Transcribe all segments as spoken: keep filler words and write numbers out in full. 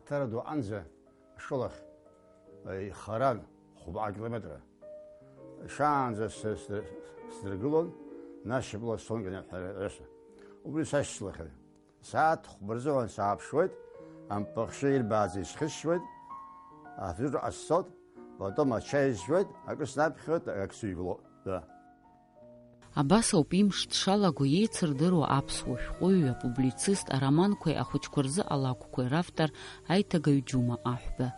Ҭара ду аҟынӡа ашкол ахь, э, ихаран хәба километра. Шаанӡа с-, с-, сдыргылон, нас шьапыла сцон ҳәа. Убри сашьцылахьан. Сааҭ хәба рзыҳәан сааԥшуеит, ампахьшьы ирбааӡа исхьысшьуеит, афҩык ҟасҵоит, потом ачаи сжәуеит, акы снаԥхьоит, акы сыҩглоит. Да. Абас ауп имш дшалаго еицырдыруа аԥсуа шәҟәыҩҩы, апублицист, ароманқәеи ахәыҷқәа рзы алакәқәеи равтор аиҭагаҩ Џьума Аҳәба.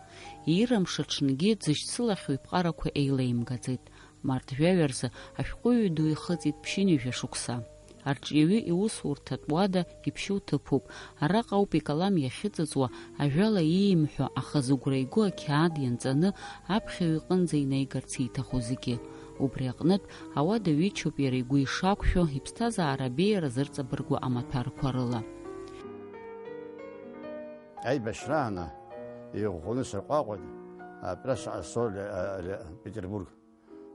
Иира мшаҽнгьы дзышьцылахьоу иԥҟарақәа еилеимгаӡеит. Март жәаҩа рзы ашәҟәыҩҩы ду ихыҵит ԥшьынҩажәа шықәса. Арҿиаҩы иусурҭатә уада иԥшьоу ҭыԥуп. Араҟа ауп икалам иахьыҵыҵуа, ажәала иимҳәо, аха зыгәра иго ақьаад ианҵаны аԥхьаҩ иҟынӡа инеигарц ииҭаху зегьы. Убри аҟнытә, ауада ҩычоуп иара игәы ишақәшәо, иԥсҭазаара абеиара зырҵабыргуа амаҭәарқәа рыла. Аибашьрааны иӷәӷәаны сырҟәаҟәеит, апресса ҟасҵо Петербург.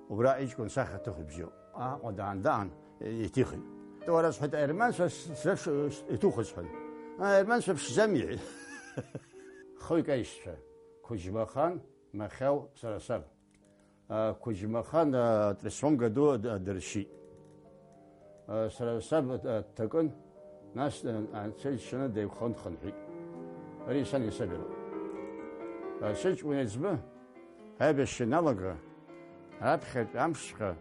Убра иҷкәын сахьаҭыхҩы бзиоуп. Аҟәа даан-даан иҭихит. Уара, сҳәеит, аерманцәа с-, среиԥш, с-, иҭухыз, сҳәан. А, аерманцәа ԥшӡам, иҳәеит. Хҩык аишьцәа, Қәыџьмахан, Махьал, сара саб. А, Қәыџьмахан, а, атрессион гаду д-, дыршьит. А, сара саб, а, дҭакын, нас, а, анцәа иџьшьаны деиқәхан дхынҳәит. Ари сан исабироуп. А, сыҷкәын еиҵбы, аибашьра иналага, раԥхьатәи амшҵәҟьа,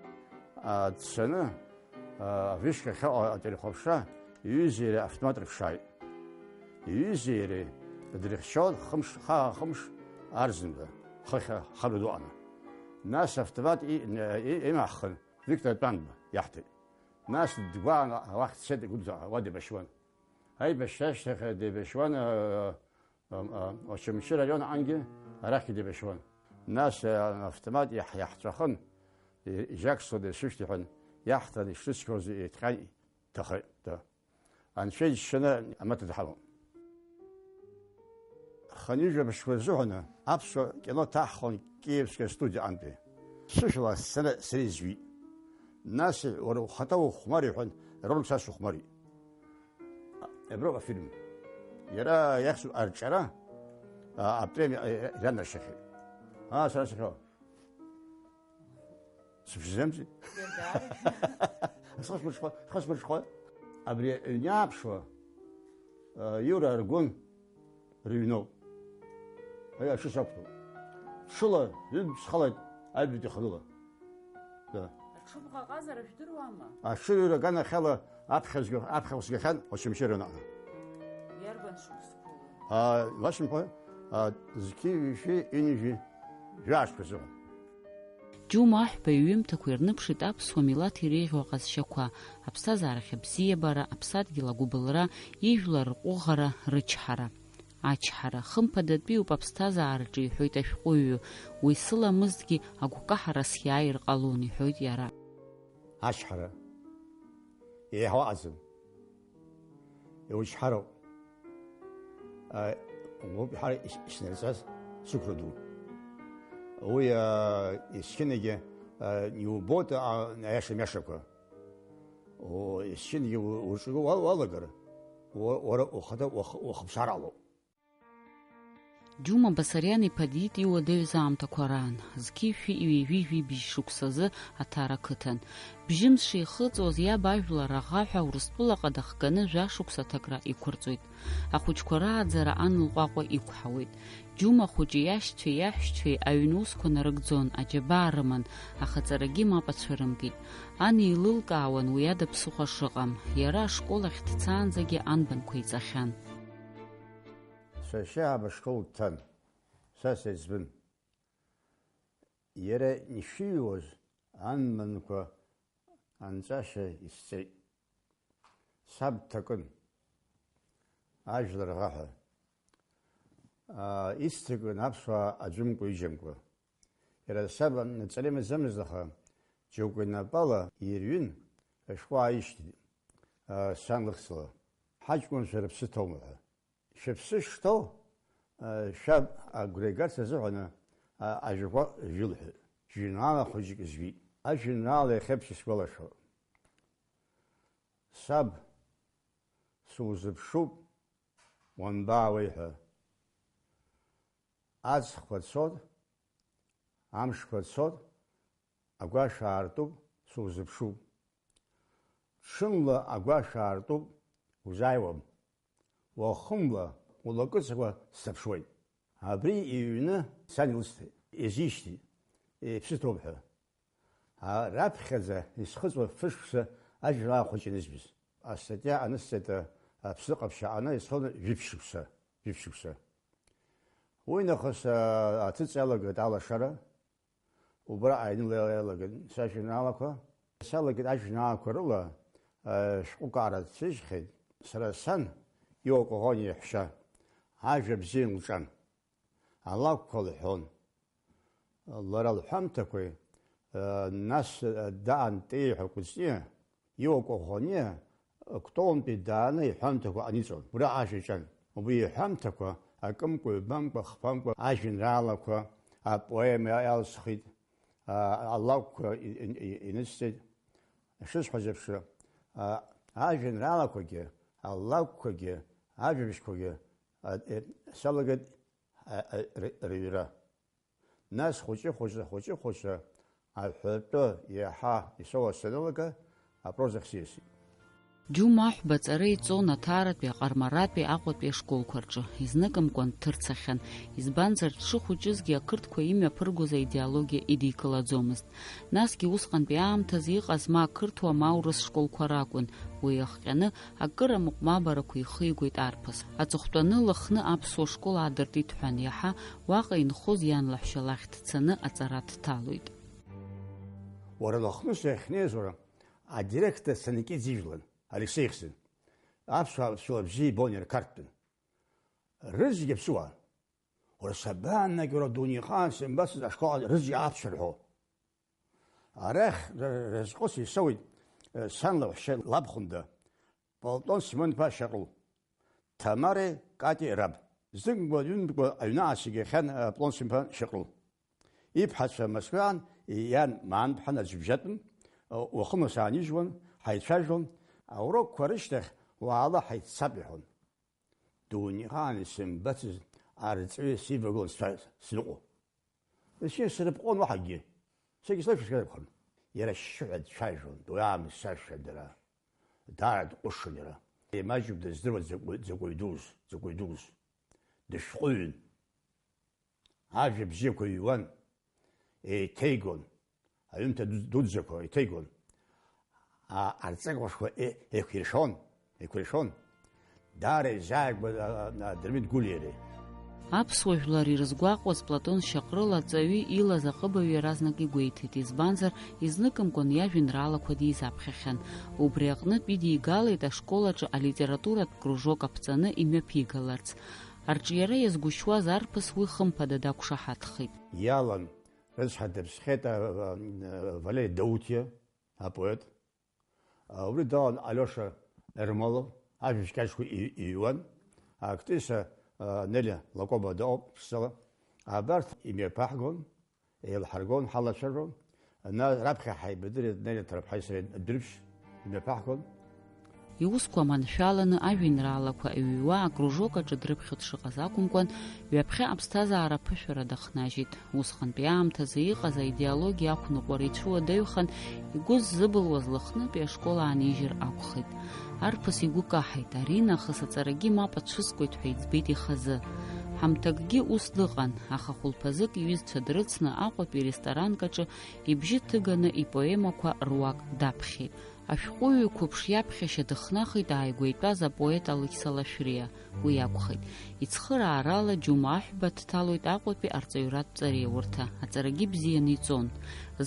а, дцаны, а, авышка ахьыҟоу ателехәаԥшра, иҩызеи иареи автомат рыԥшааит. Иҩызеи иареи дырхьчон хымш, хаа хымш арзынба, хыхь ахару ду аҟны. Нас автомат и-, и-, имаҳхын, Виктор Тәанба иаҳҭеит. Нас дгәааны ауахь дцеит, игәы дҭаҳәа, уа деибашьуан. Аибашьра ашьҭахь деибашьуан, а, Ам-, а, Очамчы араион аҟангьы арахь идеибашьуан. Нас, а, автомат иаҳ-, иаҳҵәахын, и-, ижьаксуа дысышьҭ иҳәан, иаҳҭан ишрыцқьоз еиҭҟьан иҭахеит, да. Анцәа иџьшьаны амаҭа дҳамоуп. Хынҩажәа мшқәа рзыҳәаны аԥсуа кино ҭаҳхон Киевская студиа аҟынтәи. Сышәала асцена сара изҩит. Нас, уара ухаҭа ухәмар, иҳәан, роль са сыхәмарит. Европа фильм. Иара иахьӡу арҿиара, а, апремиа, а, иранаршьахьеит. Аа, сара сахьо. Сыԥшӡамзи? Схы смырҽхәа, схы смырҽхәа. Абри аҩны иааԥшуа, а, Иура Аргәын рыҩноуп. Ари аҽы сақәтәоуп. Ҽыла ҩынтә схалеит аҩбатәи ханала. Да. Аҽыбӷа ҟазара жәдыруама? Аҽырҩра аганахьала аԥхьа зга-, аԥхьа згахьан Очамчыра анаҟа. Иарбан шықәсқәоу? А, уашьымҳәа, а, зқьи жәшәи ҩынҩажәи жәаашқәа рзыҳәан. Џьума Аҳәба иҩымҭақәа ирныԥшит аԥсуа милаҭ иреиӷьу аҟазшьақәа, аԥсҭазаарахь абзиабара, аԥсадгьыл агәыбылра, ижәлар рҟәыӷара, рычҳара. Ачҳара, хымԥадатәиуп аԥсҭазаараҿы, иҳәоит ашәҟәыҩҩы, уи сыламысҭгьы агәкаҳара сиааир ҟалон, иҳәоит иара. Ачҳара еиҳа ыҟаӡам. Иучҳароуп. А, уоуп иҳәара ис-, иснарҵаз сықәра ду. Уи, а, есқьынагьы, а, иубоит, а, аиаша миашақәа. О, есқьынагьы у-, уҿы уа-, уалагар, уа-, уара ухаҭа уах-, ухыԥсаар ҟалоуп. Џьума Басариан-иԥа диит иуадаҩыз аамҭақәа раан, зқьи жәшәи ҩажәи жәибжь шықәсазы Аҭара қыҭан. Бжьымз шихыҵуаз иаб ажәлар аӷа ҳәа Урыстәылаҟа дахганы жәашықәса аҭакра иқәырҵоит. Ахәыҷқәа рааӡара ан лҟәаҟәа иқәҳауеит. Џьума хәыҷы иашьцәеи иаҳәшьцәеи аҩн усқәа нарыгӡон, аџьабаа рыман, аха ҵарагьы мап ацәырымгеит. Ан еилылкаауан уи ада ԥсыхәа шыҟам, иара ашкол ахь дцаанӡагьы анбанқәа иҵахьан. Сашьа абашкол дҭан, са сеиҵбын. Иара ишиҩуаз анбанқәа анҵәашьа исҵеит. Саб дҭакын, ажәлар ӷаҳәа. Аа, исҭакын аԥсуаа аӡәымкәа-ҩыџьамкәа. Иара саб наҵара имаӡамызт, аха џьоукы инапала ирҩын, ашәҟәы ааишьҭит, аа, сан лыхьӡала. Ҳаҷкәынцәа рыԥсы ҭоума ҳәа. Шәыԥсы шҭоу, а, шәаб агәра игарц азыҳәан, а, ажәақәа жәылҳәеит. Жәеинраала хәыҷык зҩит. Ажәеинраала иахьа ԥшьа сгәалашәо. Саб, сузыԥшуп, уанбаауеи ҳәа. Аҵхқәа цоит, амшқәа цоит, агәашә аартуп, сузыԥшуп. Ҽынла агәашә аартуп, узааиуам. Уахынла улакыҵақәа сзыԥшуеит. Абри иҩны сан илысҭеит, изишьҭит, иԥсы ҭоуп ҳәа. А, раԥхьаӡа исхыҵуа фышықәса ажәеинраала хәыҷы анызбыз. Астатиа анысҵеит, а, аԥсны ҟаԥшь аҟны исхылан жәиԥшь шықәса, жәиԥшь шықәса. Уи нахыс, а, аҭыҵ иалагеит алашара, убра аиныл иалагеит сажәеинраалақәа. Салагеит ажәеинраалақәа рыла, а, шәҟәык аарацәыжьхьеит, сара сан, Иуа Коӷониа иаҳәшьа, ажәа бзиа лҿан. Алакәқәа лҳәон. Лара лҳәамҭақәеи, нас, даан Теиҳәа Кәыҵниа, Иуа Коӷониа, Кәтолынтәи дааны иҳәамҭақәа аниҵон. Убра ажәа иҿан. Убри иҳәамҭақәа акымкәа, ҩбамкәа, хԥамкәа ажәеинраалақәа, апоема иалсхит, а, алакәқәа и-, и-, и-, инысҵеит. Ишысҳәаз еиԥш, а, ажәеинраалақәагьы, алакәқәагьы, ажәабжьқәагьы, а, э, салагеит, а, а, ры-, рыҩра. Нас хәыҷы-хәыҷы, хәыҷы-хәыҷы аҳәатәы иаҳа исоуа санылага, апрозахь сиасит. Џьума Аҳәба аҵара иҵон Аҭааратәи, Аҟармаратәи, Аҟәатәи ашколқәа рҿы, изныкымкәан дҭырцахьан, избанзар, дшыхәыҷызгьы ақырҭқәа имҩаԥыргоз аидеологиа идикылаӡомызт. Насгьы усҟантәи аамҭазы иҟаз ма ақырҭуа, ма аурыс школқәа ракәын, уи иахҟьаны акыра мыҟәмабарақәа ихигоит арԥыс. Аҵыхәтәаны Лыхны аԥсуа школ аадыртит ҳәан иаҳа, уаҟа инхоз иан лаҳәшьа лахь дцаны аҵара дҭалоит. Уара Лыхны сахьнеиз, уара, адиректор Саникиӡе ижәлан, Алексеи ихьӡын. Аԥсуаа рыԥсуа бзиа ибон, иара қарҭтәын. Рызегь аԥсуаа. Уара сабаанагеи, уара, дунеихаан сымбацыз ашкол аҿы рызегь аԥсуа рҳәо. Арахь р-, разҟыс исоуит, э, сан лаҳәшьа лабхәында, Платон Симон-иԥа Шьаҟрыл, Ҭамареи Катеи раб. Знык-ҩынтәкәа аҩны аасыгахьан, э, Платон Симон-иԥа Шьаҟрыл. Иԥҳацәа Москваан, иан Маанԥҳан аӡҩыбжьатәын, э, уахынла саанижьуан, ҳаицәажәон, аурокқәа рышьҭахь уаала ҳаиццап иҳәон. Дунеихаан исымбацыз арҵаҩы сивагылан сцәа-, сныҟәо. Ишьны срыпҟон уаҳагьы. Саргьы слышәа сгәарԥхон. Иара ашьшьыҳәа дцәажәон, уи аамҭа сашәа дара. Даара дҟәышын иара. Имаҷуп дыздыруа дзакәи-, дзакәи дуз, дзакәи дуз. Дышәҟәыҩҩын. Ажәа бзиақәа иҩуан, еиҭеигон. Аҩымҭа ду-, дуӡӡақәа еиҭеигон. А, арҵага ҟәашқәа е-, еиқәиршәон, еиқәиршәон. Даара изааигәа, а, а, Дырмит Гәлиа иареи. Аԥсуа жәлар ирызгәаҟуаз Платон Шьаҟрыл аҵаҩы илаз аҟыбаҩ иаразнак игәеиҭеит, избанзар, изныкымкәан иажәеинраалақәа дизаԥхьахьан. Убри аҟнытә идигалеит ашкол аҿы алитературатә кружок аԥҵаны имҩаԥигаларц. Арҿиара иазгәышьуаз арԥыс уи хымԥада дақәшаҳаҭхеит. Иалан, рыцҳа, дыԥсхьеит, а, а, а, Валери Даутиа, апоет. А, убри далан Алиоша Ермолов, ажәабжь кьаҿқәа и-, иҩуан. Актриса, а, Нелли Лакоба дыҟоуп, ԥшӡала. Абарҭ имҩаԥаҳгон, еилҳаргон, ҳалацәажәон. Ана раԥхьа ҳаибадырит Нелли Ҭарԥҳаи сареи адәырԥшь имҩаԥаҳгон. Иусқәа маншәаланы ажәеинраалақәа ҩҩуа акружок аҿы дрыԥхьо дшыҟаз акәымкәан, ҩаԥхьа аԥсҭазаара аԥышәара дахнажьит. Усҟантәи аамҭазы иҟаз аидеологиа ақәныҟәара ицәыуадаҩхан, игәы ззыбылуаз Лыхнытәи ашкол аанижьыр акәхеит. Арԥыс игәы каҳаит, ари нахыс аҵарагьы мап ацәыскуеит ҳәа иӡбеит ихазы. Ҳамҭакгьы ус дыҟан, аха хәылԥазык иҩызцәа дрыцны Аҟәатәи ресторанк аҿы ибжьы ҭыганы ипоемақәа руак даԥхьеит. Ашәҟәыҩҩы қәыԥш иаԥхьашьа дыхнахит ааигәа итәаз апоет Алықьса Лашәриа, уи акәхеит. Ицхыраарала Џьума Аҳәба дҭалоит Аҟәатәи арҵаҩратә ҵареиурҭа, аҵарагьы бзианы иҵон.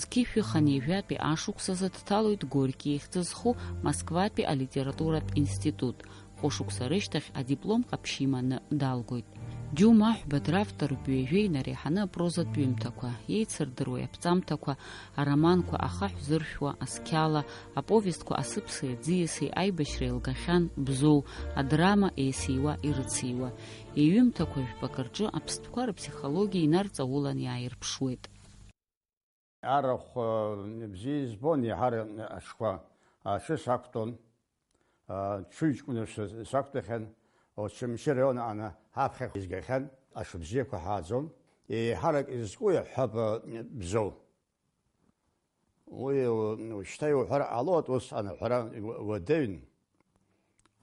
Зқьышә иханы ҩажәатәи ашықәсазы дҭалоит Горки ихьӡ зху Москватәи алитературатә институт. Хәышықәса рышьҭахь адиплом ҟаԥшь иманы далгоит. Џьума Аҳәба дравтортә ҩажәеи инареиҳаны апрозатә ҩымҭақәа, еицырдыруа иаԥҵамҭақәа, ароманқәа Ахаҳә зыршәуа, Асқьала, аповестқәа Асыԥси аӡиаси, Аибашьра еилгахьан, Бзоу, адрама Еисеиуа ирыциуа. Иҩымҭақәа жәпак рҿы аԥстәқәа рыԥсихологиа инарҵаулан иааирԥшуеит. Арахә, э, бзиа избон, еиҳарак аҽқәа аҽы сақәтәон, э, ҽыҩҷкәынашәа сақәтәахьан, Очамчы араион аҟны ҳаԥхьа изгахьан, аҽыбзиақәа ҳааӡон. еиҳарак изку иаҳҳәап, а, Бзоу. Уи, у-, ушьҭа иуҳәар ҟалоит, усҟан аҳәара уа-, уадаҩын.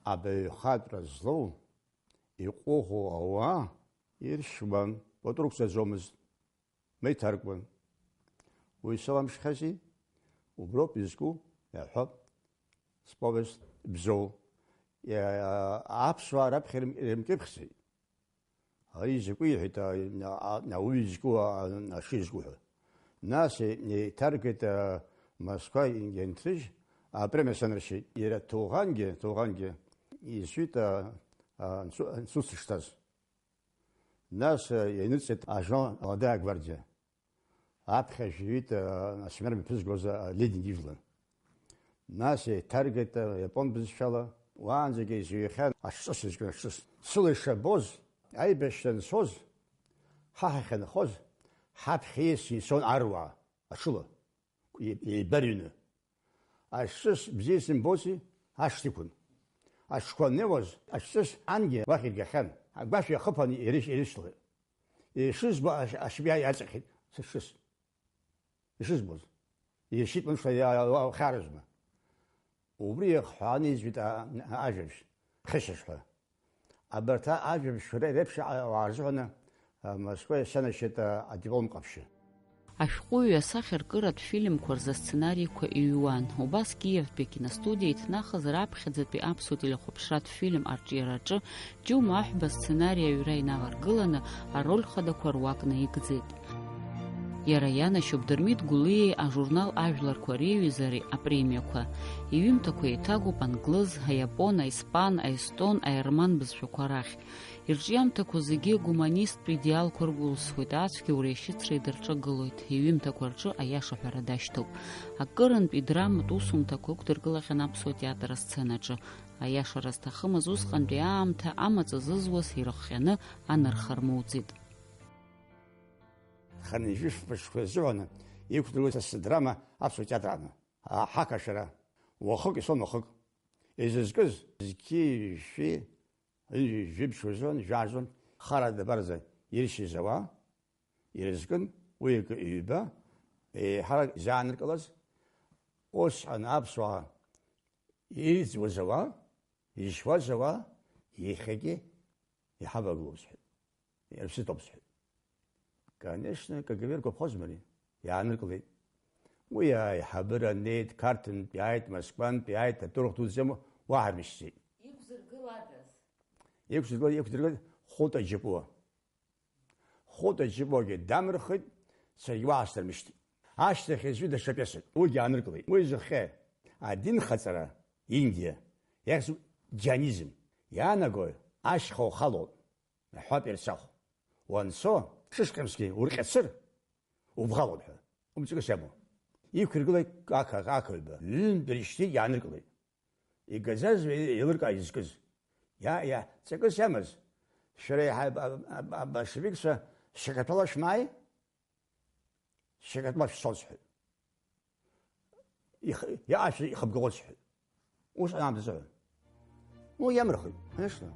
Абаҩхатәра злоу, иҟәыӷоу ауаа иршьуан, пату рықәҵаӡомызт, ма иҭаркуан. Уи саламшәахьази, уброуп изку, иаҳәап, сповест Бзоу. Иа-, аԥсуаа раԥхьа ирым-, ирымкьыԥхьӡеит. Ари закәи, иҳәеит, а, а, ауаҩы изку, а, аҽы изку ҳәа. Нас е-, еиҭаргеит, а, Москва ианҭрыжь, апремиа саныршьеит. Иара ҭоуӷангьы, ҭоуӷангьы изҩит, а, а, нцу-, нцуц шҭаз. Нас, а, ианыҵит ажурнал Молодая гвардия. Аԥхьа жәаҩык, а, асмер мҩаԥызгоз, а, Ленин ижәлар. Нас еиҭаргеит, а, иапон бызшәала, уаанӡагьы изҩахьан аҽҵыс изкын аҽҵыс. Сыла ишабоз, аибашьра анцоз, ҳаҳ иахьынхоз, ҳаԥхьа иеисны ицон аруаа, аҽыла, е-, еибарҩны. Аҽҵыс бзиа исымбози, ашҭа иқәын. Аҽқәа анеиуаз, аҽҵыс ангьы уахь иргахьан, агәашә иахыԥан ирышь-, ирышьҭалеит. Ишызбо ашь-, ашьбиа иаҵахьеит сыҽыс. Ишызбоз. Ишьит мшәа иа-, иа-, хьарызма. Убри иахҳәааны изҩит а-, ажәабжь, Хьышьыжь ҳәа. Абарҭ ажәабжьқәа ре-, реиԥш а-, ауаа рзыҳәаны, а, Москва иасанашьеит, а, адиплом ҟаԥшьы. Ашәҟәыҩҩы асахьаркыратә фильмқәа рзы асценариқәа иҩуан. Убас Киевтәи акиностудиа иҭнахыз раԥхьаӡатәи аԥсуа телехәаԥшратә фильм арҿиараҿы Џьума Аҳәба асценари аҩра инаваргыланы ароль хадақәа руак наигӡеит. Иара ианашьоуп Дырмит Гәлиеи ажурнал Ажәларқәа реиҩызареи апремиақәа. Иҩымҭақәа еиҭагоуп англыз, аиапон, аиспан, аестон, аерман бызшәақәа рахь. Ирҿиамҭақәа зегьы гуманисттә идеалқәа ргәылсуеит, ацәгьоуреи ашьыцреи дырҿагылоит, иҩымҭақәа рҿы аиаша ҳәара дашьҭоуп. Акырынтә идраматә усумҭақәа ықәдыргылахьан аԥсуа театр асценаҿы. Аиашара зҭахымыз усҟантәи аамҭа амаҵ азызуаз ирыхҟьаны анырха рмоуӡеит. Хынҩажәи шықәса рзыҳәан иқәдыргылеит асы драма аԥсуа театр аҟны. Аҳақашәара, уахык ицон уахык. Изызкыз зқьи жәшәи, ҩажәи жәибжь рзын, жәаа рзын, хара дабарӡа иршьыз ауаа, ирызкын, уи акы ҩба, еиҳарак изааныркылаз, усҟан аԥсуаа иӡуаз ауаа, изшьуаз ауаа, иахьагьы иҳавагылоу сҳәеит. Иаԥсыҭоуп сҳәеит. Конечно, К Г В ргәаԥхозма ари? Иааныркылеит. Уи аиҳабыра неит, Қарҭынтә иааит, Москвантә иааит, атәырахә дуӡӡа уаҳа рмышьҭӡеит. Иқәзыргылада? Иқәзыргылеит, иқәзыргылеит Хәыта Џьапуа. Хәыта Џьапуагьы дамырхит, саргьы уаҳа сдырмышьҭит. Ашьҭахь изҩит даҽа пиесак, уигьы ааныркылеит. Уи зыхҟьа адинхаҵара, Индиа, иахьӡу џьианизм, иаанагои ашьха ухалоит. Аҳәатә ирцахә. Уанцо, шышҟамсгьы урҟьацыр, убӷалоит ҳәа. Умҵкыс иамоу. Иқәиргылеит ақаҳа, ақаҳаҩба. Ҩынтә ирышьҭит, иааныркылеит. Игаӡаз еилыркаа изкыз. Иа, иа, ҵакыс иамаз. Шәара иаҳа аб-, аб-, аб-, абольшевикцәа шьакаҭәала шәмааи? Шьакаҭәала шәцон сҳәеит. Их-, иаашәа ихыбгалон сҳәеит. Ус аамҭазыҳәан. Ну, иамырхит, конечно.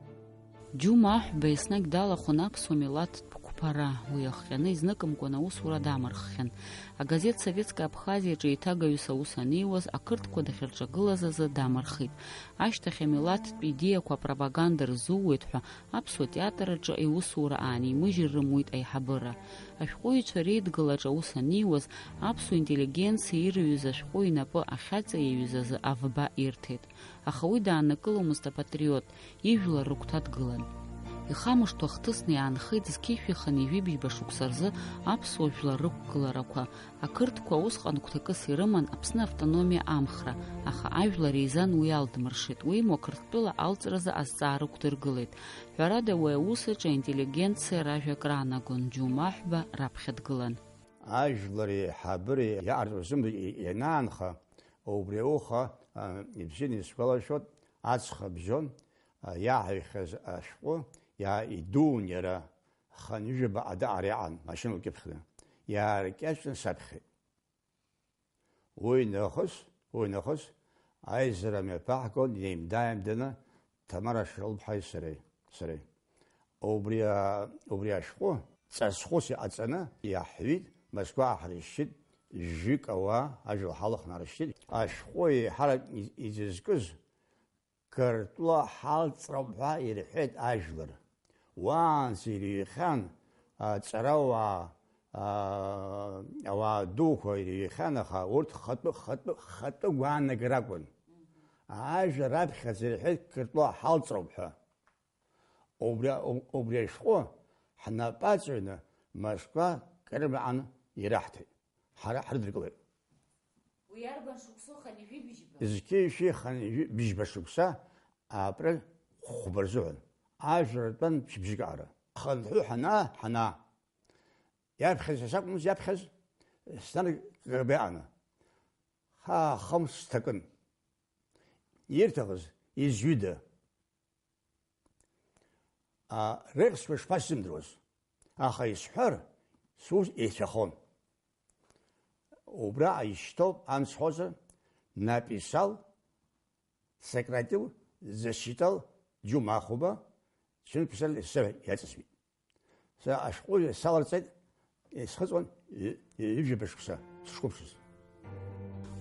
Џьума Аҳәба еснагь далахәын аԥсуа милаҭтә қәԥара, уи иахҟьаны изныкымкәан аусура дамырххьан. Агазеҭ Советская Абхазиаҿы еиҭагаҩыс аус аниуаз, ақырҭқәа дахьырҿагылаз азы дамырхит. Ашьҭахь амилаҭтә идеиақәа апропаганда рзууеит ҳәа аԥсуа театр аҿы иусура аанимыжьыр рымуит аиҳабыра. Ашәҟәыҩҩцәа реидгылаҿ аус аниуаз, аԥсуа интеллигенциа ирыҩыз ашәҟәы инапы ахьаҵаиаҩыз азы авба ирҭеит. Аха уи дааннакыломызт апатриот, ижәлар рыгәҭа дгылан. Ихамышҭуа хҭысны иаанхеит зқьышәи хынҩажәи бжьба шықәса рзы аԥсуа жәлар рықәгыларақәа. Ақырҭқәа усҟан гәҭакыс ирыман Аԥсны автономиа амхра, аха ажәлар еизан уи алдмыршеит, уимоу Қырҭтәыла алҵразы азҵаара ықәдыргылеит. Ҳәарада, уи аус аҿы аинтеллигенциа ражәа акраанагон, Џьума Аҳәба раԥхьа дгылан. Ажәлари аиҳабыреи иаарту азымҩа ианаанха, убри ауха, а, ибзианы исгәалашәоит, аҵх абжьон, а, иаҳаҩхьаз ашәҟәы, иа-, идуун иара, хынҩажәаба адаҟара иаҟан, машьынала икьыԥхьны. Иааркьаҿны саԥхьеит. Уи нахыс, уи нахыс аизара мҩаԥаҳгон, инеимда-ааимданы Ҭамара Шьалбҳаи сареи, сареи. Убри а-, убри ашәҟәы Ҵасхәыс иҟаҵаны иаҳҩит, Москва ҳрышьшьит, жәҩык ауаа ажәла ҳалахәны ҳрышьшьит. Ашәҟәы еиҳарак иӡызкыз Картла ҳалҵроуп ҳәа ирҳәеит ажәлар. Уаанӡа ирыҩхьан, аҵарауаа, аа, ауаа дуқәа ирыҩхьан, аха урҭ хатәы, хатәы, хатәы гәаанагара акәын. Ажәа раԥхьаӡа ирҳәеит картла ҳалҵроуп ҳәа. Убри, убри ашәҟәы ҳнапы аҵаҩны Москва Крым аҟны ираҳҭеит. Ҳара ҳрыдыркылеит. Уи арбан шықәсоу, хынҩажәи бжьба? Зқьи жәшәи хынҩажәи бжьба шықәса апрель хәба рзыҳәан. Ажәра ртәан шьыбжьык аҟара. Хынҳәы ҳанаа, ҳанаа. Иаԥхьаз сакәмыз, иаԥхьаз снаргабеааны. Хаа хымш сҭакын. Ирҭахыз изҩыда? А, рыхьӡқәа шԥасзымдыруаз? Аха исҳәар, сус еицәахон. Убра ишьҭоуп, ан сҳәозар, написал, сократил, засчитал, џьумахәба, сынтә писал сцеҳәа иаҵасуеит. Сара ашәҟәыҩҩы саларҵеит, исхыҵуан ҩ-, ҩажәа шықәса сышқәыԥшыз.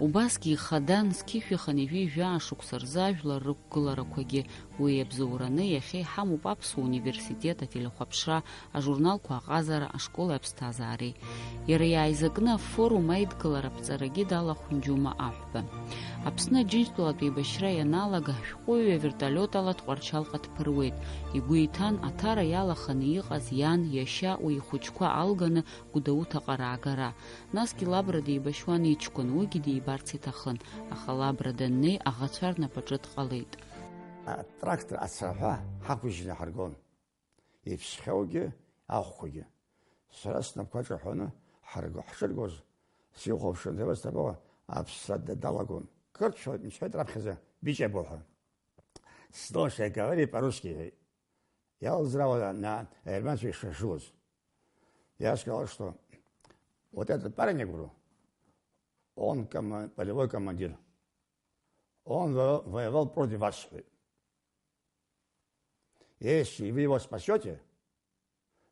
Убасгьы ихадан зқьышәи хынҩажәи жәаа шықәса рзы ажәлар рықәгыларақәагьы. Уи иабзоураны иахьа иҳамоуп Аԥсуа университет ателехәаԥшра, ажурналқәа аҟазара, ашколи аԥсҭазаареи. Иара иааизакны афорум аидгылара аԥҵарагьы далахәын Џьума Аҳәба. Аԥсны Аџьынџьтәылатә еибашьра ианалага, ашәҟәыҩҩы аверталиот ала Тҟәарчалҟа дԥыруеит. Игәы иҭан, Аҭара иалаханы иҟаз иан, иашьа, уи ихәыҷқәа алганы Гәдоуҭаҟа раагара. Насгьы лабра деибашьуан иҷкәын, уигьы дибарц иҭахын, аха лабра даннеи, аӷацәа рнапаҿы дҟалеит. Атрактор ацраҳәа ҳақәыжьны ҳаргон. Иԥсхьоугьы, ахәқәагьы. Сара снапқәа ҿаҳәаны ҳарго-, ҳшыргоз, сихәаԥшуан, Ҭемыр Сҭабаҟәа аԥсра да-, далагон. Қырҭшәа мцҳәеит раԥхьаӡа, бичабо ҳәа. «Слушай, говори по-русски», — иҳәеит. Иалзрауа на-, аерманцәа ишашылоз. Я сказал, что вот этот парень, я говорю, он кома-, полевой командир. Он во-, воевал против вас, сҳәеит. Если вы его спасете,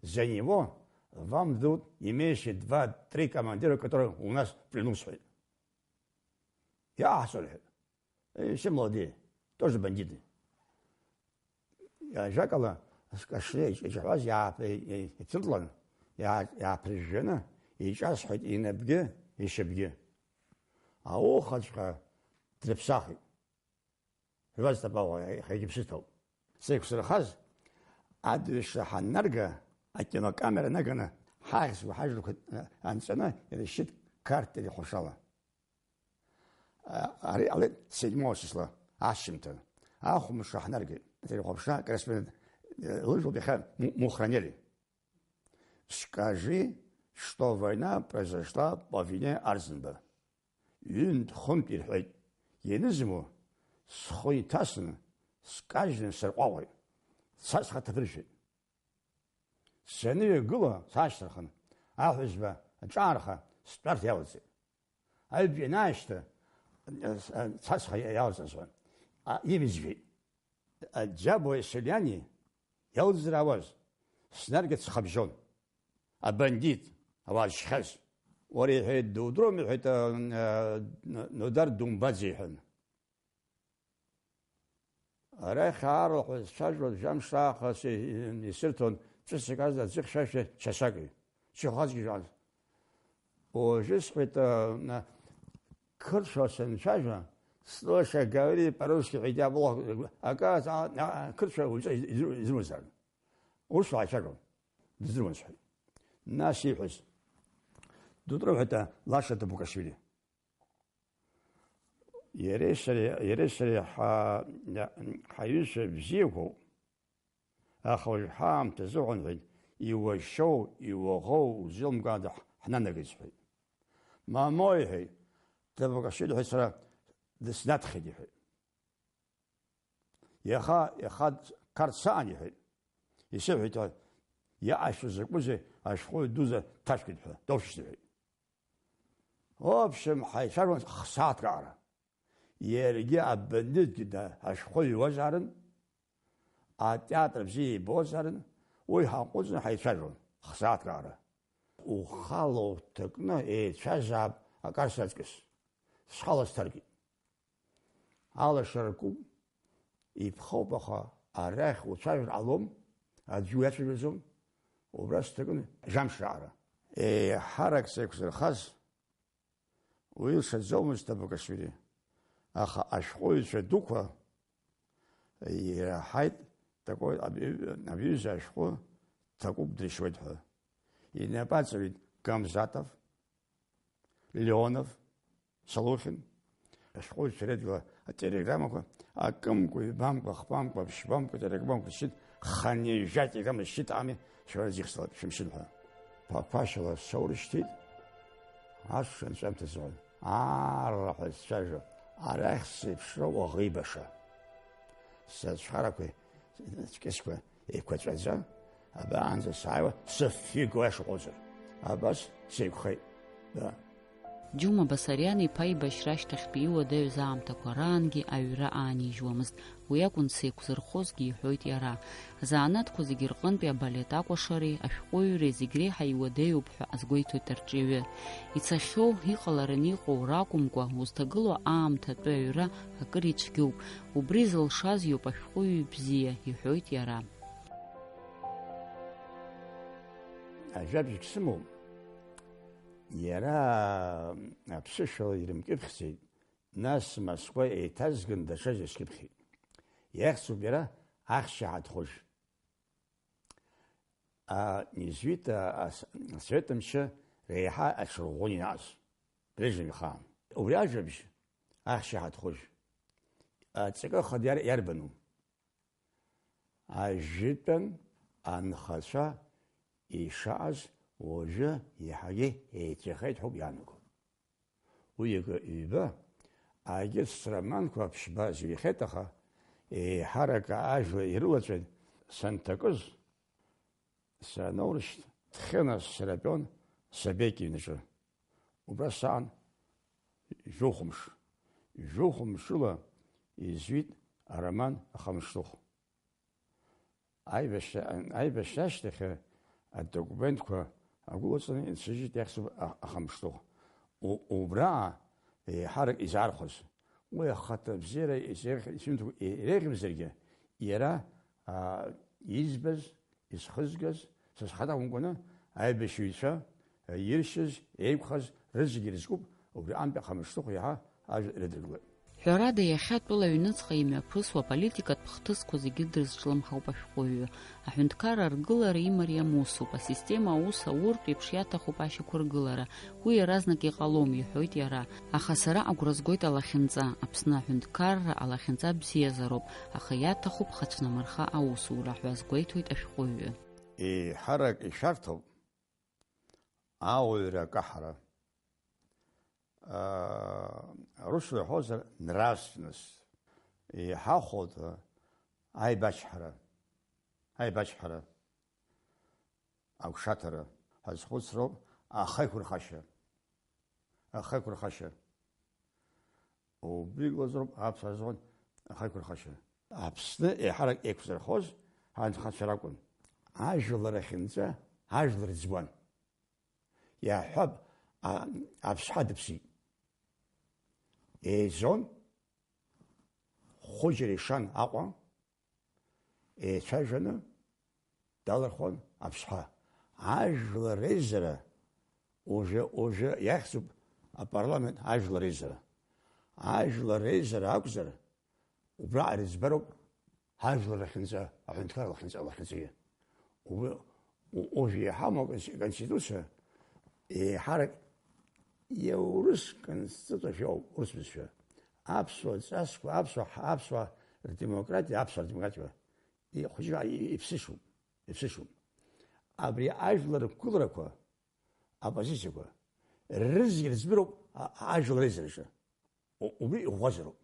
за него вам дадут имеющие два-три командира, которые у нас в плену, сҳәеит. Иаҳҳәо, сҳәеит. Э, все молодые, тоже бандиты. Ажәакала, скашьа иҿаҳәаз иаап-, ицәырҵлан, иаа-, иааԥыжәжәаны, иҿасҳәеит инапгьы, ишьапгьы. Аухаҵәҟьа дрыԥсахит. Жәбаз Ҭабаҟәа иахьагьы ԥсыҭоуп. Сеиқәзырхаз, адырҩаҽны ҳаннарга, акинокамера наганы, ҳахьӡқәа ҳажәлақәа анҵаны ирышьшьит Қарҭ телехәаԥшрала. А, ари ҟалеит седьмого числа, ашьжьымҭан. Ахәмаршҭа ҳнаргеит. Телехәаԥшра акорреспондент, э, лыжәлоуп иахьа Му-, Мухранели. Скажи, что война произошла по вине Арзанба. Ҩынтә-хынтә ирҳәеит. Ианызму, схы иҭасны, скажьны сырҟәаҟәеит. Цасҳәа ҭаԥыршәеит. Саныҩагыла, саашьҭырхын, аҳәызба аҿаарха, стәарҭа иалҵит. Аҩбатәи анаашьҭы, цасҳәа иалҵызшәа, а, имыӡәӡәеит. Аџьабуа Селиани иалҵзар ауаз, снаргеит схабжьон. Абандит, ауаа зшьхьаз. Уара, иҳәеит, дудыруам, иҳәеит, а, а, Нодар думбаӡеи, иҳәан. Арахь аарлаҳәа сцәажәон, жәамш аахыс исырҭон, ҵәыцак азна аӡы хьшәашәа часаки, чахазгьы жәан. Уажәы сҳәеит, а, на, қырҭшәа санцәажәа, слушай, говори по-русски, ҳәа иабылуа, акы, а, а, қырҭшәа уаҩҵас изы-, изымазаарын. Урысшәа ҳаицәажәон, дыздыруан сҳәеит. Нас ииҳәаз, дудыруам, иҳәеит, а, Лаша Ҭабукашвили. Иареи сареи, иареи сареи ҳа-, ҳаҩызцәа бзиақәоуп, аха уажә ҳаамҭа азыҳәан ҳәа иуашьоу, иуаӷоу узеилымкаанда ҳ-, ҳнанагеит, сҳәеит. Мамоу, иҳәеит, Ҭабукашвили, иҳәеит, сара дыснаҭхьеит, иҳәеит. Иаха, иаха Қарҭ саан, иҳәеит. Исыҳәеит, иаҟашәҵо закәызеи, ашәҟәыҩҩы дуӡӡа дҭашәкит ҳәа, доушьҭ, иҳәеит. В общем, ҳаицәажәон х-, сааҭк аҟара. Иаргьы абандитгьы да-, ашәҟәы иҩуазаарын, атеатр бзиа ибозаарын, уи ҳаҟәыҵны ҳаицәажәон. хсааҭк раара. Ухала уҭакны еицәазаап акарс аҵкыс. Схала сҭаркит. Алашара куп, иԥхоуп, аха арахь уцәажәар ҟалом, аӡәы уиацәажәаӡом, убра сҭакын жәамш раара. Еиҳарак сеиқәзырхаз уи лшаӡомызт Абакашвили, аха ашәҟәыҩҩцәа дуқәа ираҳаит такой аб-, аб-, аб-, аҩыза ашәҟәы ҭакуп дыршьуеит ҳәа. Инапы аҵаҩит Гамзатов, Леонов, Салухин, ашәҟәыҩҩцәа редла ателеграммақәа, акымкәа-ҩбамкәа, хԥамкәа, ԥшьбамкәа телеграммақәа ршьит, хынҩажәа телеграмма ршьит ами, шәара зегь сла-, шәымшьын ҳәа. Ԥақәашьала соурышьҭит, ашықәс анҵәамҭа зҳәон, аарра ҳәа сцәажәо, арахь сеиԥшроу уаӷеибаша. Сацәхарақәеи цәкьысқәа еиқәаҵәаӡа, абаанӡа сааиуа, сыфҩы гауа шыҟоуҵар. Абас сеиқәхеит. Да. Џьума Басариан-иԥа аибашьра ашьҭахьтәи иуадаҩыз аамҭақәа раангьы аҩра аанижьуамызт. Уи акәын сеиқәзырхозгьы, иҳәоит иара. Азанааҭқәа зегьы рҟынтәи абалет акәашареи ашәҟәыҩҩреи зегь реиҳа иуадаҩуп ҳәа азгәеиҭоит арҿиаҩы. Ицахьоу, иҟалараны иҟоу ракәымкәа, узҭагылоу аамҭатәи аҩра акыр ицәгьоуп. Убри зылшаз иоуп ашәҟәыҩҩы бзиа, иҳәоит иара. Ажәабжьк сымоуп. Иара аԥсышәала ирымкьыԥхьӡеит, нас Москва еиҭазган даҽаӡәы скьыԥхьит. Иахьӡуп иара ахьча ҳаҭхәыжә. А, изҩит, а, ас-, асовет мчы реиҳа аҽырӷәӷәон иааз, Брежнев ихаан. Убри ажәабжь, ахьча ҳаҭхәыжә, аҵакы хада иар-, иарбану? Ажәытәан анхацәа ишааз уажәы еиҳагьы еицәахеит ҳәоуп иаанаго. Уи акы ҩба, агьырҭ сроманқәа ԥшьба зҩхьеит, аха еиҳарак ажәа ирылаҵәеит. Санҭакыз, саноурышьҭ, Ҭхьына сратәон Собеки иҩнаҿы. Убра саан жәохә мш. Жәохә мшыла изҩит ароман Ахамышҭыхә. Аибашьра, аибашьра ашьҭахь адокументқәа агәылаҵаны инсыжьит иахьӡуп а-, Ахамышҭыхә. У-, убраа еиҳарак изаархәаз. Уи ахаҭабзиара изеиӷь-, изымҭакәа иреиӷьымзаргьы, иара, аа, избаз, изхызгаз, са схаҭа акәымкәаны, аибашьыҩцәа иршьыз, еиқәхаз рызегьы ирызкуп убри аамҭа Ахамышҭыхә иаҳа ажәа ирыдыркылеит. Ҳәарада, иахьа тәыла аҩныҵҟа имҩаԥысуа аполитикатә хҭысқәа зегьы дрызҿлымҳауп ашәҟәыҩҩы. Аҳәынҭқарра аргылара имариам усуп, асистема аус ауртә еиԥш иаҭахуп ашьақәыргылара. Уи иаразнак иҟалом, иҳәоит иара. Аха сара агәра згоит алахьынҵа. Аԥсны аҳәынҭқарра алахьынҵа бзиазароуп, аха иаҭахуп хацәнамырха аусура ҳәа азгәеиҭоит ашәҟәыҩҩы. Еиҳарак ишәарҭоуп ауаҩра акаҳара. Аа, русла иҳәозар, нравственность. Еиҳахәоит аибачҳара, аибачҳара, агәшаҭара ҳәа зхәыцроуп ахеиқәырхашьа. Ахеиқәырхашьа. Убри лазыроуп аԥсуаа рзыҳәан ахеиқәырхашьа. Аԥсны еиҳарак еиқәзырхоз анхацәа ракәын. Ажәлар ахьынҵа ажәлар ӡбуан. Иаҳҳәап, а-, аԥсҳа дыԥсит. Еизон, хәыџьара ишан Аҟәа, еицәажәаны далырхуан аԥсҳа. Ажәлар реизара, уажәы, уажәы иахьӡуп апарламент ажәлар реизара. Ажәлар реизара акәзар, убра ирыӡбароуп ҳажәлар рахьынҵа, аҳәынҭқар лахьынҵа, лахьынҵагьы. Уи, у-, уажә иҳамоу аконс-, аконституциа еиҳарак иаурыс конституциа шәоуп, урыс бызшәа. Аԥсуа ҵасқәа, аԥсуа ҳа-, аԥсуа рдемократиа, аԥсуа рдемократиа. И-, хәыҷык и-, иԥсышәоуп, иԥсышәоуп. Абри ажәлар рықәгыларақәа, аппозициақәа, рызегь рыӡбароуп а-, ажәлар реизараҿы. У-, убри иӷәӷәазароуп.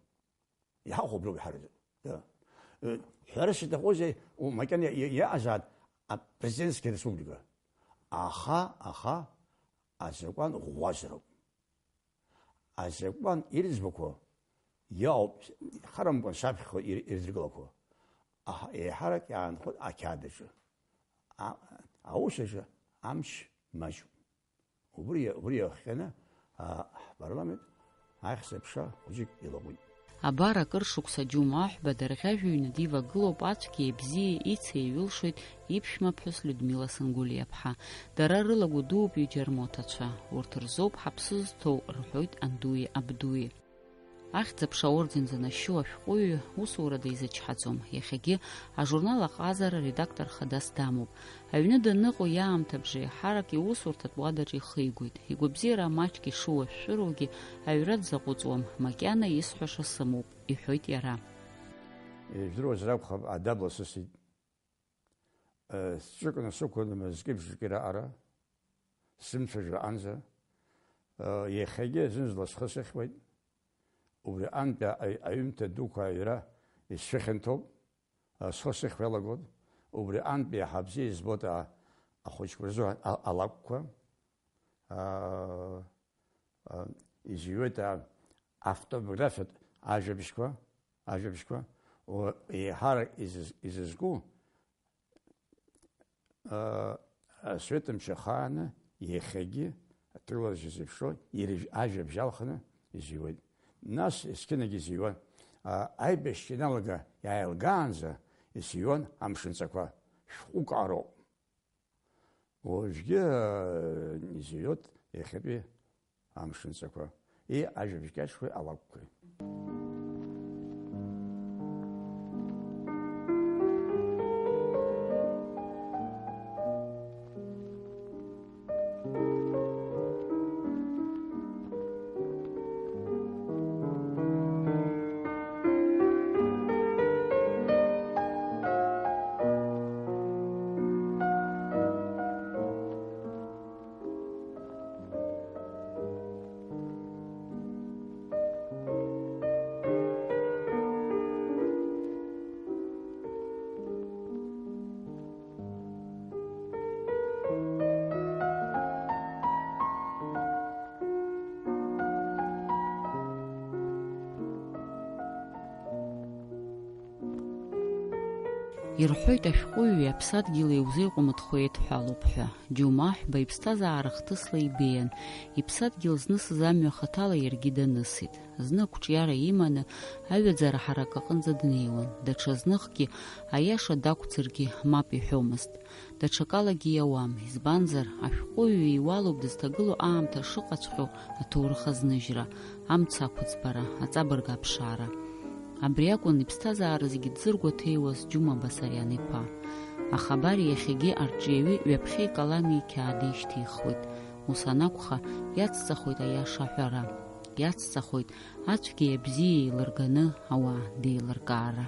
Иҳахәо убриоуп иҳараӡак. Да. Э, ҳәарас иҭахузеи, у, макьана иа-, иа-, иаазаат апрезидентская республика. Аха, аха, азакәан ӷәӷәазароуп. Азакәан ирӡбақәо иоуп, харамкәан саԥхьаҟа ир-, ирыдыркылақәо. Аха еиҳарак иаанхоит ақьаад аҿы. А-, аус аҿы амч маҷуп. Убри, убри иахҟьаны, а, ҳпарламент аихсыԥша хәыҷык илаҟәит. Абар акыр шықәса Џьумаҳәба дарӷьажәҩаны дивагылоуп, ацәгьеи абзиеи ицеиҩылшоит иԥшәмаԥҳәыс Людмила Сангулиаԥҳа. Дара рыла гәыдууп ҩыџьа рмоҭацәа. Урҭ рзоуп ҳаԥсы зҭоу, рҳәоит андуи абдуи. Ахьӡ-аԥша аорден занашьоу ашәҟәыҩҩы усурада изычҳаӡом. Иахьагьы ажурнал Аҟазара редактор хадас дамоуп. Аҩны даныҟоу иаамҭа бжеиҳарак иусурҭатә уадаҿ ихигоит. Игәабзиара маҷк ишыуашәшәыроугьы аҩра дзаҟәыҵуам, макьана исҳәаша сымоуп, иҳәоит иара. Ижәдыруазар акәхап, адабла сысит. Э, сҿыкны сықәын мызкы-бжаки раҟара, сымцәажәаанӡа. Э, иахьагьы зынзала схы сыхьуеит. Убри антәи аҩ-, аҩымҭа дуқәа аҩра исцәыхьанҭоуп. Э, схы сыхьуа иалагоит. Убри антәи иаҳа бзиа избоит а-, ахәыҷқәа рзы а-, алакәқәа. А, а, изҩуеит, а, автобиографиатә ажәабжьқәа, ажәабжьқәа, о, еиҳарак изыз-, изызку, а, асовет мчы ахааны иахьагьы аҭыжьларшьа зеиԥшроу ирыжә-, ажәабжь алхны изҩуеит. Нас есқьынагь изҩуан. А, аибашьцәа иналага иааилгаанӡа изҩуан амшынҵақәа шәҟәык ҟароуп. Уажәгьы, э, изҩуеит иахьатәи амшынҵақәа, и, ажәабжь кьаҿқәеи алакәқәеи. Ирҳәоит, ашәҟәыҩҩы аԥсадгьыл иузеиҟәымыҭхо еидҳәалоуп ҳәа. Џьумаҳәба иԥсҭазаара хҭысла ибеиан, иԥсадгьыл знысыз амҩа хаҭала иаргьы данысит. Зны ақәҿиара иманы, аҩаӡара ҳарак аҟынӡа днеиуан, даҽа зныхгьы, аиаша дақәӡыргьы, мап иҳәомызт. Даҽакалагьы иауам, избанзар, ашәҟәыҩҩы иуалуп дызҭагылоу аамҭа шыҟаҵәҟьоу аҭоурых азныжьра, амца ақәыӡбара, аҵабырг аԥшаара. Абри акәын иԥсҭазаара зегьы дзыргәаҭеиуаз Џьума Басариан-иԥа. Аха абар иахьагьы арҿиаҩы ҩаԥхьа икалами иқьаад ишьҭихуеит. Ус анакәха, иацҵахоит аиаша аҳәара. Иацҵахоит ацәгьеи абзиеи еилырганы ауаа деилыркаара.